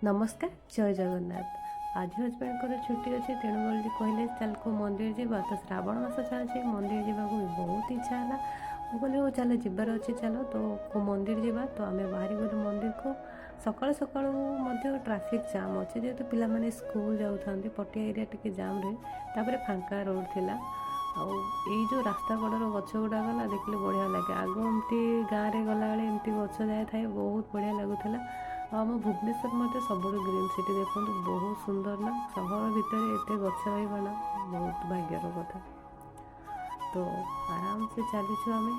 ନମସ୍କାର, ଜୟ ଜଗନ୍ନାଥ। ଆଜି ହଜବେଣ୍ଡଙ୍କର ଛୁଟି ଅଛି, ତେଣୁ ବୋଲି କହିଲେ ଚାଲ କେଉଁ ମନ୍ଦିର ଯିବା। ତ ଶ୍ରାବଣ ମାସ ଚାଲିଛି, ମନ୍ଦିର ଯିବାକୁ ବି ବହୁତ ଇଚ୍ଛା ହେଲା। ମୁଁ କହିଲି, ହଉ ଚାଲ, ଯିବାର ଅଛି ଚାଲ। ତ କେଉଁ ମନ୍ଦିର ଯିବା? ତ ଆମେ ବାହାରି ଗଲୁ ମନ୍ଦିରକୁ। ସକାଳୁ ସକାଳୁ ମଧ୍ୟ ଟ୍ରାଫିକ୍ ଜାମ୍ ଅଛି, ଯେହେତୁ ପିଲାମାନେ ସ୍କୁଲ ଯାଉଥାନ୍ତି। ପଟିଆ ଏରିଆ ଟିକେ ଜାମ୍ ରୁହେ। ତାପରେ ଫାଙ୍କା ରୋଡ଼ ଥିଲା। ଆଉ ଏଇ ଯେଉଁ ରାସ୍ତା କଡ଼ର ଗଛ ଗୁଡ଼ାକ ନା, ଦେଖିଲେ ବଢ଼ିଆ ଲାଗେ। ଆଗ ଏମିତି ଗାଁରେ ଗଲାବେଳେ ଏମିତି ଗଛ ଯାଏ ଥାଏ, ବହୁତ ବଢ଼ିଆ ଲାଗୁଥିଲା। ଆଉ ଆମ ଭୁବନେଶ୍ୱର ମଧ୍ୟ ସବୁଠୁ ଗ୍ରୀନ୍ ସିଟି। ଦେଖନ୍ତୁ, ବହୁତ ସୁନ୍ଦର ନା? ସହର ଭିତରେ ଏତେ ଗଛ ରହିବା ନା ବହୁତ ଭାଗ୍ୟର କଥା। ତ ଆରାମସେ ଚାଲିଛୁ ଆମେ।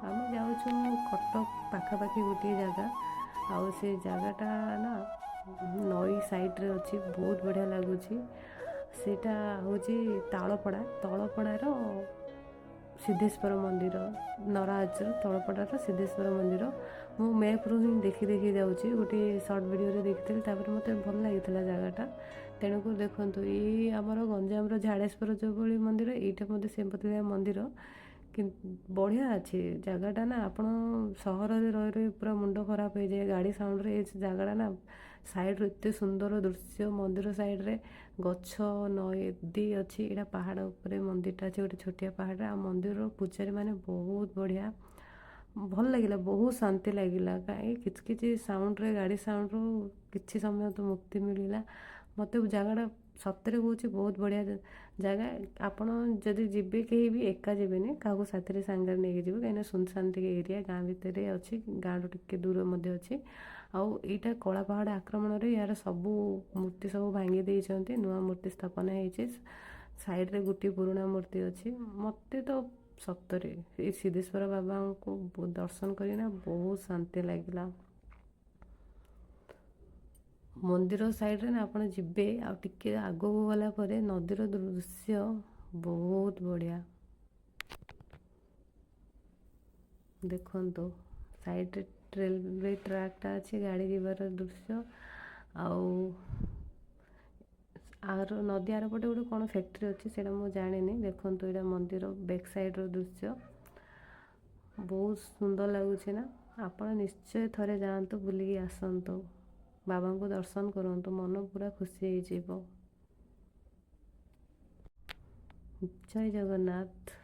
ଆମେ ଯାଉଛୁ କଟକ ପାଖାପାଖି ଗୋଟିଏ ଜାଗା। ଆଉ ସେ ଜାଗାଟା ନା ନଈ ସାଇଡ଼୍ରେ ଅଛି, ବହୁତ ବଢ଼ିଆ ଲାଗୁଛି। ସେଇଟା ହେଉଛି ତାଳପଡ଼ା। ତାଳପଡ଼ାର ସିଦ୍ଧେଶ୍ୱର ମନ୍ଦିର, ନରାଜର ତାଳପଡ଼ାର ସିଦ୍ଧେଶ୍ୱର ମନ୍ଦିର। ମୁଁ ମ୍ୟାପ୍ରୁ ହିଁ ଦେଖି ଦେଖି ଯାଉଛି। ଗୋଟିଏ ସର୍ଟ ଭିଡ଼ିଓରେ ଦେଖିଥିଲି, ତାପରେ ମୋତେ ଭଲ ଲାଗିଥିଲା ଜାଗାଟା। ତେଣୁକରି ଦେଖନ୍ତୁ, ଏଇ ଆମର ଗଞ୍ଜାମର ଝାଡ଼େଶ୍ୱର ଯେଉଁଭଳି ମନ୍ଦିର, ଏଇଟା ମଧ୍ୟ ସେଭଳିଆ ମନ୍ଦିର। କିନ୍ତୁ ବଢ଼ିଆ ଅଛି ଜାଗାଟା ନା। ଆପଣ ସହରରେ ରହି ରହି ପୁରା ମୁଣ୍ଡ ଖରାପ ହେଇଯାଏ ଗାଡ଼ି ସାଉଣ୍ଡରେ। ଏ ଜାଗାଟା ନା ସାଇଡ଼ରୁ ଏତେ ସୁନ୍ଦର ଦୃଶ୍ୟ। ମନ୍ଦିର ସାଇଡ଼ରେ ଗଛ, ନଦୀ ଅଛି। ଏଇଟା ପାହାଡ଼ ଉପରେ ମନ୍ଦିରଟା ଅଛି, ଗୋଟେ ଛୋଟିଆ ପାହାଡ଼ରେ। ଆଉ ମନ୍ଦିରର ପୂଜାରୀ ମାନେ ବହୁତ ବଢ଼ିଆ। ଭଲ ଲାଗିଲା, ବହୁତ ଶାନ୍ତି ଲାଗିଲା। କାହିଁକି କିଛି କିଛି ସାଉଣ୍ଡରେ, ଗାଡ଼ି ସାଉଣ୍ଡରୁ କିଛି ସମୟ ତ ମୁକ୍ତି ମିଳିଲା ମୋତେ। ଜାଗାଟା ସତରେ କହୁଛି, ବହୁତ ବଢ଼ିଆ ଜାଗା। ଆପଣ ଯଦି ଯିବେ, କେହି ବି ଏକା ଯିବେନି, କାହାକୁ ସାଥିରେ ସାଙ୍ଗରେ ନେଇକି ଯିବେ, କାହିଁକିନା ସୁନସାନ ଟିକେ ଏରିଆ, ଗାଁ ଭିତରେ ଅଛି, ଗାଁଠୁ ଟିକେ ଦୂର ମଧ୍ୟ ଅଛି। ଆଉ ଏଇଟା କଳା ପାହାଡ଼ ଆକ୍ରମଣରେ ଏହାର ସବୁ ମୂର୍ତ୍ତି ସବୁ ଭାଙ୍ଗି ଦେଇଛନ୍ତି। ନୂଆ ମୂର୍ତ୍ତି ସ୍ଥାପନ ହେଇଛି। ସାଇଡ଼ରେ ଗୋଟିଏ ପୁରୁଣା ମୂର୍ତ୍ତି ଅଛି। ମୋତେ ତ ସତରେ ଏଇ ସିଦ୍ଧେଶ୍ୱର ବାବାଙ୍କୁ ଦର୍ଶନ କରିକିନା ବହୁତ ଶାନ୍ତି ଲାଗିଲା। ମନ୍ଦିର ସାଇଡ଼ରେ ନା ଆପଣ ଯିବେ, ଆଉ ଟିକେ ଆଗକୁ ଗଲା ପରେ ନଦୀର ଦୃଶ୍ୟ ବହୁତ ବଢ଼ିଆ। ଦେଖନ୍ତୁ, ସାଇଡ଼ରେ ରେଲୱେ ଟ୍ରାକ୍ଟା ଅଛି, ଗାଡ଼ି ଯିବାର ଦୃଶ୍ୟ। ଆଉ ଆର ନଦୀ ଆରପଟେ ଗୋଟେ କ'ଣ ଫ୍ୟାକ୍ଟ୍ରି ଅଛି, ସେଇଟା ମୁଁ ଜାଣିନି। ଦେଖନ୍ତୁ, ଏଇଟା ମନ୍ଦିର ବ୍ୟାକ୍ ସାଇଡ଼ର ଦୃଶ୍ୟ। ବହୁତ ସୁନ୍ଦର ଲାଗୁଛି ନା? ଆପଣ ନିଶ୍ଚୟ ଥରେ ଯାଆନ୍ତୁ, ବୁଲିକି ଆସନ୍ତୁ, ବାବାଙ୍କୁ ଦର୍ଶନ କରନ୍ତୁ, ମନ ପୁରା ଖୁସି ହେଇଯିବ। ଜୟ ଜଗନ୍ନାଥ।